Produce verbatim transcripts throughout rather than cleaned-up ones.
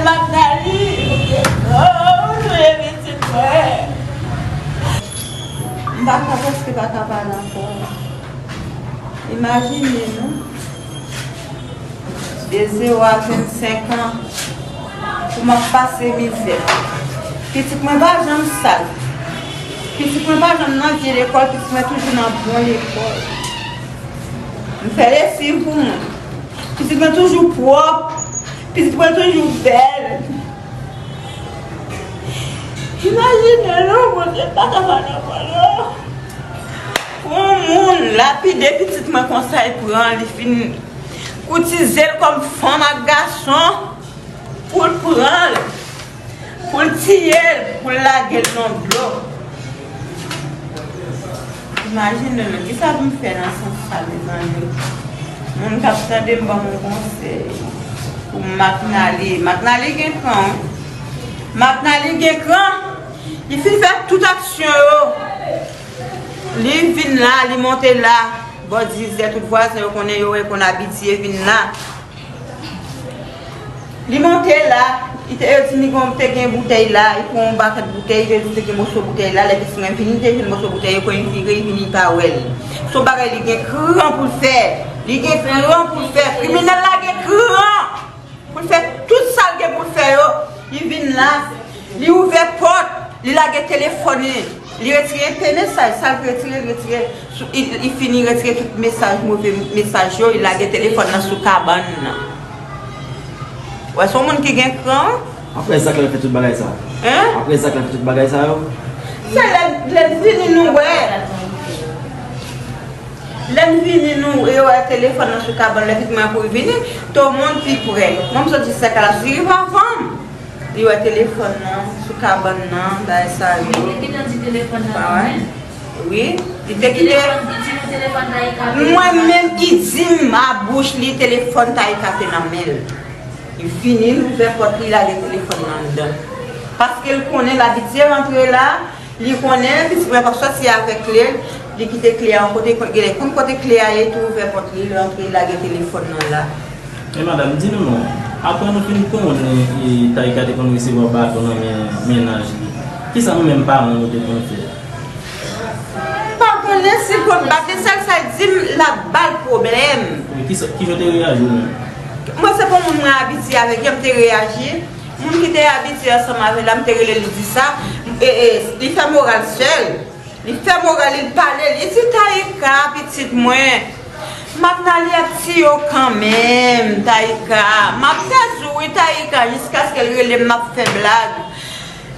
Magnali, oh, ou touye pitit mwen. M pa ka, prèske pa ka pale ankò. Imajine nou, de zewo a vennsenk an, pou m ap pase mizè. Pitit mwen pa janm sal. Pitit mwen pa janm nan vye lekòl, pitit mwen toujou nan bon lekòl. M fè lesiv pou mwen. Pitit mwen toujou pwòp. Pitit mwen toujou bèl. Imajine non, Bondye, m pa ka pale ankò non. Pou yon moun lapide pitit mwen konsa, li pran, li fin koutize l kòm fanm ak gason, pou l pran l, pou l tiye l, pou l lage l nan dlo. Imajine non, kisa pou m fè nan sans sa, mezanmi? Moun k ap tande m, ban m yon konsèy pou Magnali. Magnali gen kran, wi. Magnali gen kran. Li fin fè tout aksyon yo. Li vin la, li monte la. Bò dizè, tout vwazen yo konnen, yo wè, konn abitye vin la. Li monte la, li te, yo di li gon, te gen boutèy la, li pran yon bakèt boutèy, yo di te gen moso boutèy la, lè pitit mwen vini, li te jwenn moso boutèy, yo kwè li vire, li vini, li pa wè l. Se yon bagay li gen kran pou l fè. Li gen kran pou l fè. Kriminèl la gen kran pou l fè tout sa l gen pou l fè yo. Li vin la, li ouvè pòt, li lage telefòn li. Li retire enpe mesaj, sa l retire, li retire, sou, li, li fini retire tout mesaj, move mesaj yo, li lage telefòn nan sou kabann nan. Wè, se yon moun ki gen kran. Apre zak la fè tout bagay sa. Hein? Apre zak la fè tout bagay sa yo. Se lè, lè l vini nou wè. Lè m vini nou, yo wè telefòn nan sou kabann, lè pitit mwen kouri vini, tout moun pi prè. Mwen m sot di sèk la sou rive avan m. Li wè telefòn nan sou kabann nan, bagay sa yo. Li te gentan di telefòn nan nan men l. Wi, li te kite. Telefòn, li di nou telefòn Taïka te nan men l. Mwen menm, li di m a bouch li telefòn Taïka te nan men l. Li vini, l ouvè pòt li, lage telefòn nan anndan. Paske l konnen l abitye rantre la, li konnen pitit mwen p ap sòti avèk kle, li kite kle a yon kote, konn, genlè konn kote kle a ye, tou ouvè pòt li, li rantre, li lage telefòn nan la. E madanm, di nou non, apre nou fin konnen, e, Taïka te konn resevwa baton nan men mennaj li, kisa nou menm paran nou te konn fè? M pa konnen si l konn bat li, sèl sa l di m, l ap ba l pwoblèm. Wi, kisa, kijan w te reyaji ou menm? Mwen, se pou moun mwen abitye avèk yo, m te reyaji. Moun ki te abitye ansanm avè l la, m te rele l, li di sa. E, e, li fè moral sèl. Li fè moral li, li pale, li di, Taïka, pitit mwen, Magnali ap tiye w kanmenm, Taïka. M ap pèdi w, wi, Taïka, jiskaske l rele m, m ap fè blag.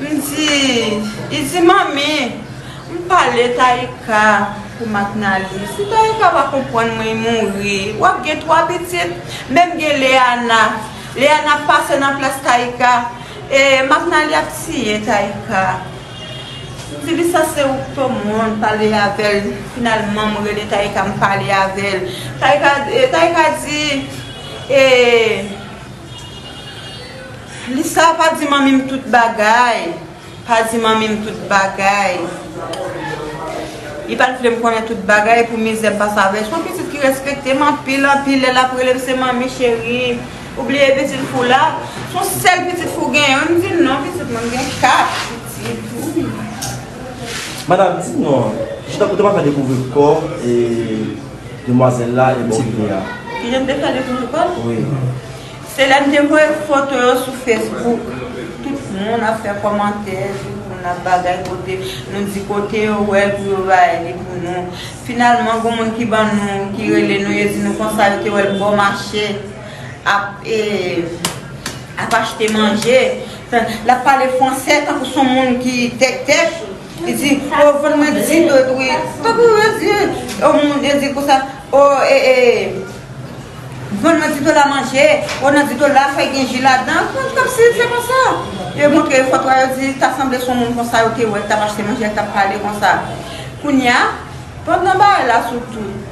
M di, li di, manmi, m pale Taïka pou Magnali. Si Taïka pa konprann mwen, li mouri. W ap gen twa pitit, menm gen Leana. Leana ap pase nan plas Taïka. E Magnali ap tiye Taïka. M di li sa se ou k to moun pale avè l. Finalman, m rele Taïka, m pale avè l. Taïka, e, Taïka di, e, Lisa pa di manmi m tout bagay. Pa di manmi m tout bagay. Li pa t vle m konnen tout bagay pou mizè m pase avè l. Se yon pitit ki respekte m anpil, anpil. Lè l ap rele m, se manmi cheri. Ou bliye pitit fi w la? Se yon sèl pitit fi w genyen? M di non, pitit mwen, m gen kat pitit. Madanm, di m non, kijan w te fè dekouvri kò, e, demwazèl la e bò rive a? Kijan m te fè dekouvri kò l? Wi. Se lè m te voye foto yo sou Facebook. Tout moun ap fè kòmantè, tout moun ap bagay kote nou di kote yo wè l pou yo bay li pou nou. Finalman, gon moun ki ban nou, ki rele nou, yo di nou konsa, yo te wè l bò mache, ap, e, ap achte manje. L ap pale fransè tankou se yon moun ki tèktèk. Li di, o, vann mwen di do, wi. Tankou yo di, o, moun, yo di konsa, o, e, e, vann mwen di dola manje, o, nan di dola, fè gen ji ladan. Kòmsi se konsa. Yo montre foto a, yo di, ta sanble se yon moun konsa, yo te wè, k t ap achte manje, k t ap pale konsa. Kounye a, pandan bagay la sou tout,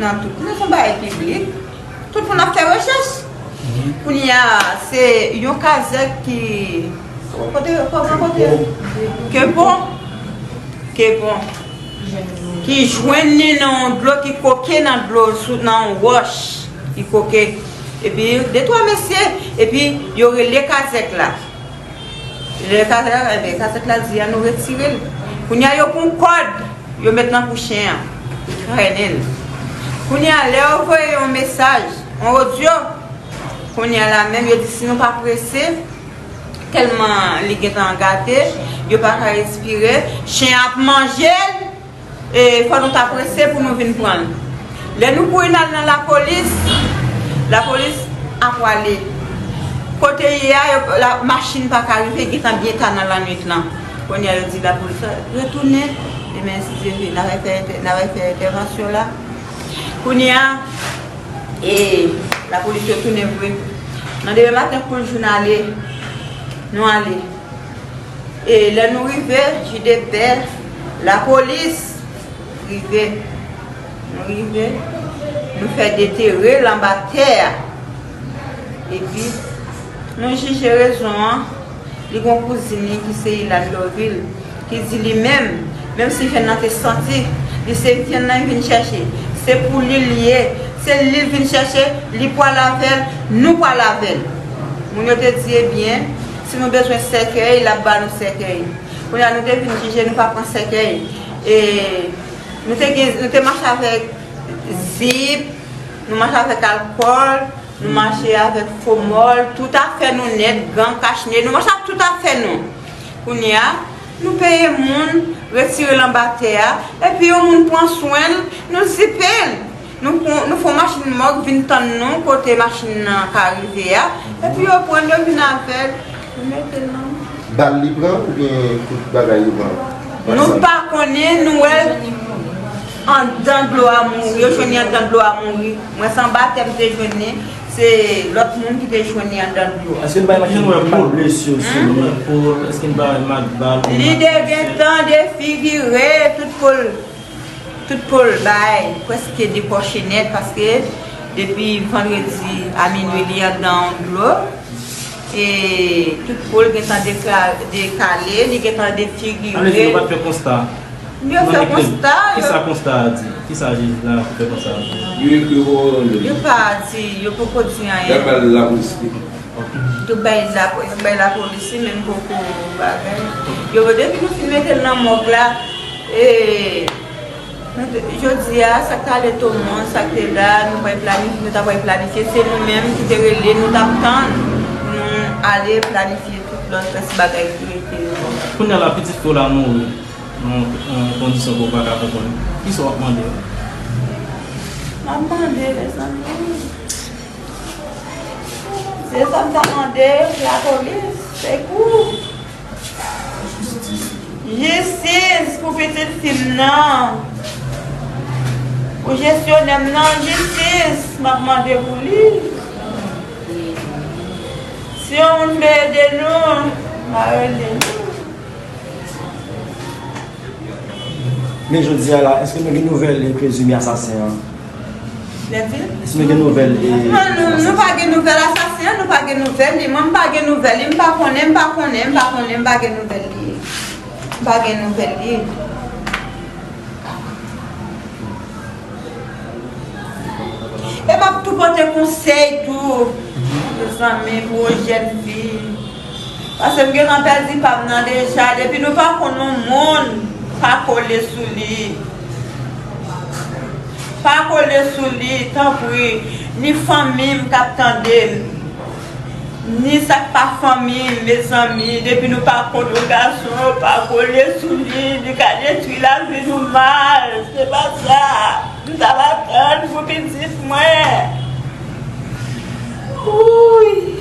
nan tout, men se yon bagay piblik, tout moun ap fè rechèch. Kounye a, se yon kazèk ki, kote, kote, kote? Kepon. Kepon. Ki jwenn li nan yon dlo, ki koke nan dlo, sou, nan yon wòch. Li koke. Epi de twa mesye, epi yo rele kazèk la. Lè kazèk la, enben, kazèk la di a nou retire l. Kounye a, yo pran kòd, yo met nan kou chen an, trennen l. Kounye a, lè yo voye yon mesaj, yon odyo, kounye a la menm, yo di si nou pa prese, tèlman li gentan gate, yo pa ka respire, chen an ap manje l, e fò nou ta prese pou nou vin pran l. Lè nou kouri n al nan lapolis, lapolis ap pwale. Kote l ye a, yo, la, machin pa ka rive, gentan byen ta nan lannwit lan. Kounye a, yo di lapolis la, retounen, demen, si Dye vle, n a fè entè-, n a fè entèvansyon la. Kounye a, e lapolis yo tounen vre. Nan demen maten, kou l jou n ale, nou ale. E lè nou rive, jidepè, lapolis rive. Nou rive, nou fè detere l anba tè a. Epi, nou jije rezon an, li gon kouzin li ki se Ilan Lovil, ki di li menm, menm si jèn nan te santi, li se jèn nan vin chèche. Se pou li l ye, se li l vin chèche, li pwal avè l, nou pwal avè l. Moun yo te di, ebyen, si nou bezwen sèkèy, l ap ba nou sèkèy. Kounye a, nou te vin jije, nou pa pran sèkèy. E nou te gen, nou te mache avèk zip, nou mache avèk alkòl, nou mache avèk fomòl, tout afè nou nèt, gan, kachne, nou mache ak tout afè nou. Kounye a, nou peye moun, retire l anba tè a, epi yon moun pran swen l, nou zipe l. Nou pran, nou fè yon machin mòg vin tann nou kote machin nan ka rive a, epi yo pran l, yo vin avè l, yo mete l nan. Bal li pran oubyen tout bagay li pran? Nou pa konnen, nou wè l anndan dlo a mouri, yo jwenn li anndan dlo a mouri. Mwen se anba tè m te jwenn li, se lòt moun ki te jwenn li anndan dlo a. Èske n pa wè machin nan pa blese sou li? Èske n pa wè mak bal? Li te gentan defigire, tout po l, tout po l bay, prèske dekòche nèt, paske depi vandredi a minwi li anndan yon dlo, e tout po l gentan dekla-, dekale, li gentan defigire. Sa vle di yo pa t fè konsta? Yo fè konsta, yo. Kisa konsta a di? Kisa jij la ki fè konsta a di? Yo ekri pou yo. Yo pa di, yo poko di anyen. Y ap bay lapolis li. Yo bay lapo-, yo bay lapolis li, men poko bagay. Yo, depi nou fin mete l nan mòg la, e, nou te, jodi a, sa k t ale Tomon, sa k te la, nou pral planifye, nou ta pral planifye, se nou menm ki te rele, nou t ap tann pou nou ale planifye tout lòt rès bagay ki rete yo. Kounye a la, pitit fi w la mouri nan yon kondisyon ke w pa ka konprann. Kisa w ap mande? M ap mande, mezanmi. Se sa m ta mande, lapolis, sekou. Jistis pou pitit fi m nan. Pou jesyonè m nan, jistis, m ap mande pou li. Si yon moun vle ede nou, m a rele nou. Men jodi a la, èske nou gen nouvèl, e, prezime asasen an? Lè di? Èske nou gen nouvèl, e, non, nou, nou pa gen nouvèl asasen an, nou pa gen nouvèl li. Mwen, m pa gen nouvèl li, m pa konnen, m pa konnen, m pa konnen, m pa gen nouvèl li. M pa gen nouvèl li. E m ap tou pote konsèy tou, zanmi, pou yon jèn fi. Paske m gentan pèdi pa m nan deja. Depi nou pa konn yon moun, pa kole sou li. Pa kole sou li, tanpri. Ni fanmi m k ap tande m, ni sa k pa fanmi m, mezanmi, depi nou pa konn yon gason, pa kole sou li, li ka detwi lavi nou mal. Se pa sa. M t ap atann pou pitit mwen. Wouy.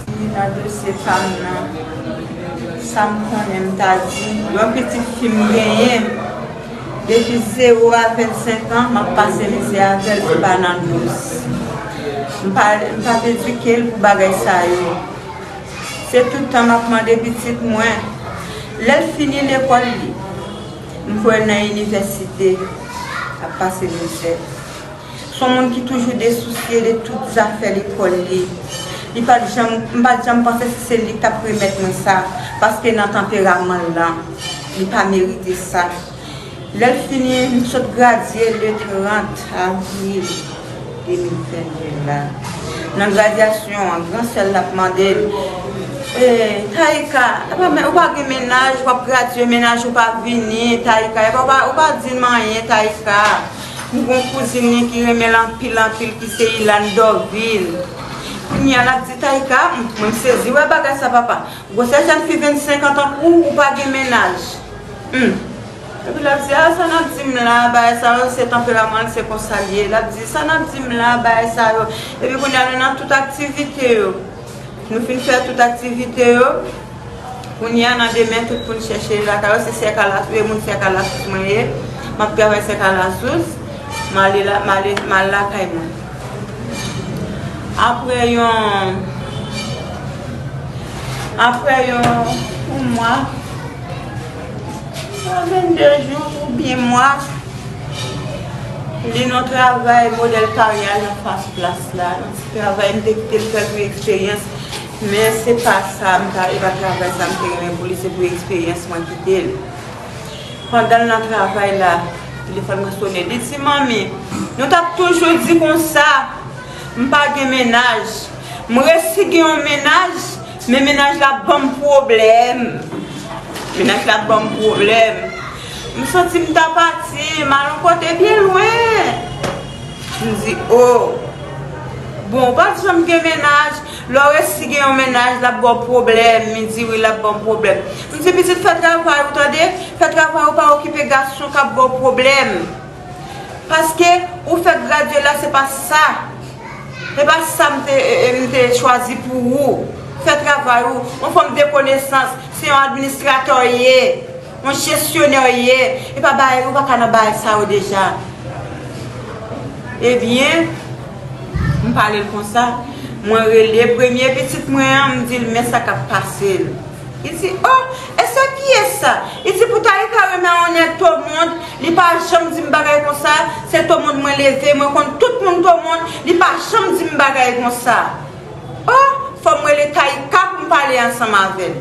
Vini nan dosye pa m nan. Sa m konnen m ta di, yon pitit fi m genyen, depi zewo a vennsenk an, m ap pase mizè avè l, se pa nan dous. M pa, m p ap edike l pou bagay sa yo. Se tout tan m ap mande pitit mwen, lè l fini lekòl li, m voye l nan inivèsite, l ap pase mizè. S on moun ki toujou desousye de tout zafè lekòl li. Li pa t janm, m pa t janm panse si se li k t ap remèt mwen sa, paske nan tanperaman l lan. Li pa merite sa. Lè l fini, m sot gradye le trant avril de mil venndde la. Nan gradyasyon an, gran sè l ap mande l, "E, Taïka, e pa men, ou pa gen mennaj, w ap gradye, mennaj ou pa vini, Taïka, e pa, ou pa, ou pa di m anyen, Taïka." M gon kouzin li ki renmen l anpil, anpil, ki se Ilane Dorvil. Kounye a, l ap di, "Taïka, m, mwen m sezi wè bagay sa, papa. Gwosè jèn fi vennsenk an tankou w, ou pa gen mennaj." Hmm. Epi l ap di, "A, sa n ap di m la, bagay sa yo, se tanperaman l, se konsa l ye." L ap di, "Sa n ap di m la, bagay sa yo." Epi kounye a, nou nan tout aktivite yo. Nou fin fè tout aktivite yo. Kounye a, nan demen, tout moun chèche lakay yo. Se Sèkalasous, e moun Sèkalasous mwen ye. M ap travay Sèkalasous. M ale la, m ale, m al lakay mwen. Apre yon, apre yon, yon mwa, swa vennde jou oubyen mwa, li nan travay modèl karyè nan Fas Plas la. Nan ti travay, m te kite l fè pou eksperyans. Men se pa sa, m ta, e pa travay sa m te renmen pou li, se pou eksperyans mwen kite l. Pandan l nan travay la, telefòn mwen sonnen. Li di, "Manmi, nou t ap toujou di konsa, m pa gen mennaj. M resi gen yon mennaj, men mennaj la ban m pwoblèm. Mennaj la ban m pwoblèm." M santi m ta pati, m al yon kote byen lwen. M di, "O, bon, ou pa t janm gen mennaj. Lè w resi gen yon mennaj, l ap ba w pwoblèm." Li di, "Wi, l ap ban m pwoblèm." M di, "Pitit, fè travay ou, tande. Fè travay ou, pa okipe gason k ap ba w pwoblèm. Paske ou fèk gradye la, se pa sa. Se pa sa m te, e, e, m te chwazi pou ou. Fè travay ou. Yon fanm de konesans, se yon administratè w ye. Yon jesyonè w ye. E pa bagay, ou pa ka nan bagay sa yo deja." Ebyen, m pale l konsa. Mwen rele premye pitit mwen an, m di l, "Men sa k ap pase l." Li di, "O, e se kiyès sa?" Li di, "Pou Taïka renmen yon nèg Tomond, li pa janm di m bagay konsa. Se Tomond mwen leve, mwen konn tout moun Tomond, li pa janm di m bagay konsa." O, fò m rele Taïka pou m pale ansanm avè l.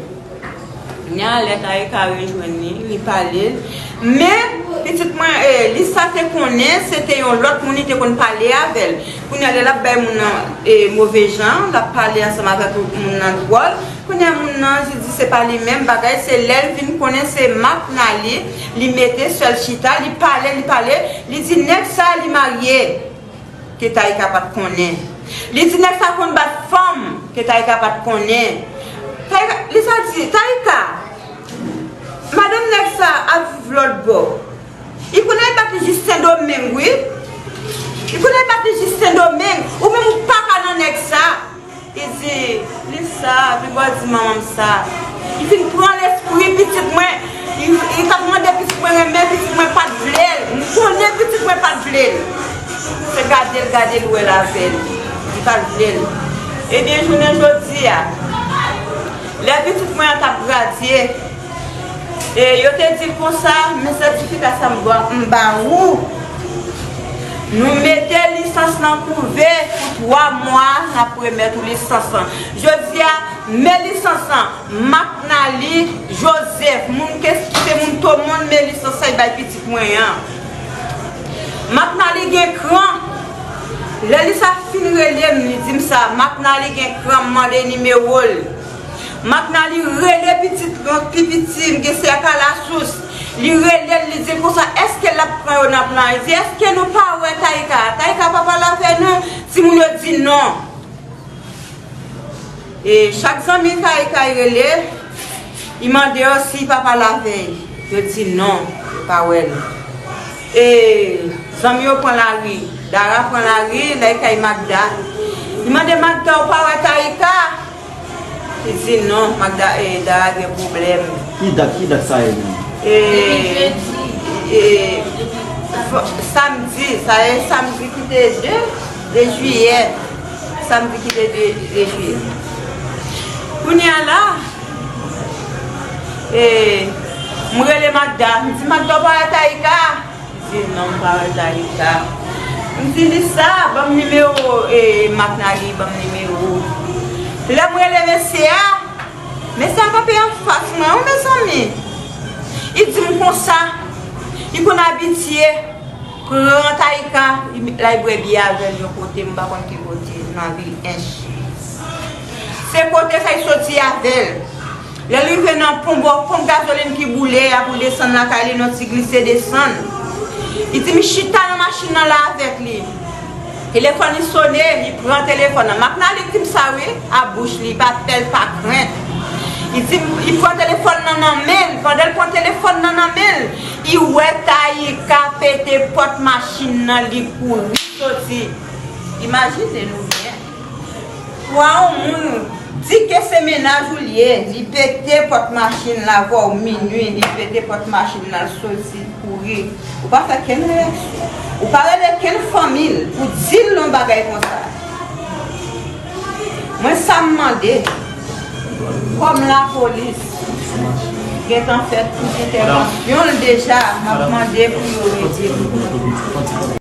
Kounye a, lè Taïka rejwenn li, li pale l. Men, pitit mwen, e, Lisa te konnen se te yon lòt moun li te konn pale avè l. Kounye a, lè l ap bay moun nan, e, move jan, l ap pale ansanm avèk moun nan dwòl. Kounye a, moun nan, li di se pa li menm bagay, se lè l vin konnen se Maknali, li mete sè l chita, li pale, li pale, li di nèg sa, li marye. Ke Taïka pa t konnen. Li di nèg sa konn bat fanm, ke Taïka pa t konnen. Taïka, Lisa di, "Taïka, madanm nèg sa ap viv lòt bò. Li konnen li bat li jis Sendomeng, wi. Li konnen li bat li jis Sendomeng. Ou menm ou pa ka nan nèg sa." Li di, "Lisa, pi bò di manman m sa." Li fin pran lespri pitit mwen. Li, li t ap mande pitit mwen renmen, pitit mwen pa t vle l. M konnen pitit mwen pa t vle l. Se gade l, gade l, wè l avè l. Li pa t vle l. Ebyen, jounen jodi a, lè pitit mwen an t ap gradye, e, yo te di l konsa, "Men sètifika sa m ba, m ba ou. Nou mete lisans nan kouve pou twa mwa, n ap remèt ou lisans lan." Jodi a, men lisans lan, Maknali Joseph, moun ke, ki se moun Tomond, men lisans sa, li bay pitit mwen an. Maknali gen kran. Lè Lisa fin rele m, li di m sa, Maknali gen kran, m mande nimewo l. Maknali rele pitit, pi piti m gen Sèkalasous. Li rele l, li di l konsa, èske l ap pran yo nan plan? Li di, èske nou pa wè Taïka? Taïka pa pale avè nou? Timoun yo di non. E chak zanmi Taïka rele, li mande yo si pa pale avè l. Yo di non, yo pa wè l. E zanmi yo pran lari. Dara pran lari, l al kay Magda. Li mande Magda, ou pa wè Taïka? Li di non, Magda, e, Dara gen pwoblèm. Ki dat, ki dat sa ye menm? E, e, fò, samdi, sa ye samdi ki te de, de jiyè. Samdi ki te de, de jiyè. Kounye a la, e, m rele Magda. M di, "Magda, ou pa wè Taïka?" Di non, m pa wè Taïka. M di, "Lisa, ban m nimewo, e, Maknali, ban m nimewo." Lè m rele mesye a, mesye a kanpe anfas mwen, wi, mezanmi. Li di m konsa, li konn abitye pran Taïka, li met lay bwè byè avè l yon kote, m pa konn ki kote, nan vil Ench. Se kote sa li soti avè l. Lè l rive nan pon bò, ponp gazolin ki boule a pou desann lakay li, nan ti glise desann. Li di m chita nan machin nan la avèk li. Telefòn li sone, li pran telefòn nan. Maknali di m sa wi, a bouch li, pa pè l, pa krent. Li di m, li pran telefòn nan nan men l. Pandan l pran telefòn nan nan men l, li wè Taïka pete pòt machin nan, li kouri soti. Imajine nou byen. Pou yon moun di ke se mennaj ou l ye, li pete pòt machin la, vò minui, li pete pòt machin la, l soti, kouri. Ou pa fè kenn reyaksyon. Ou pa rele kenn fanmi l pou di l yon bagay konsa. Mwen sa m mande, kòm lapolis gentan fè tout entèvansyon l deja, m ap mande pou yo rete.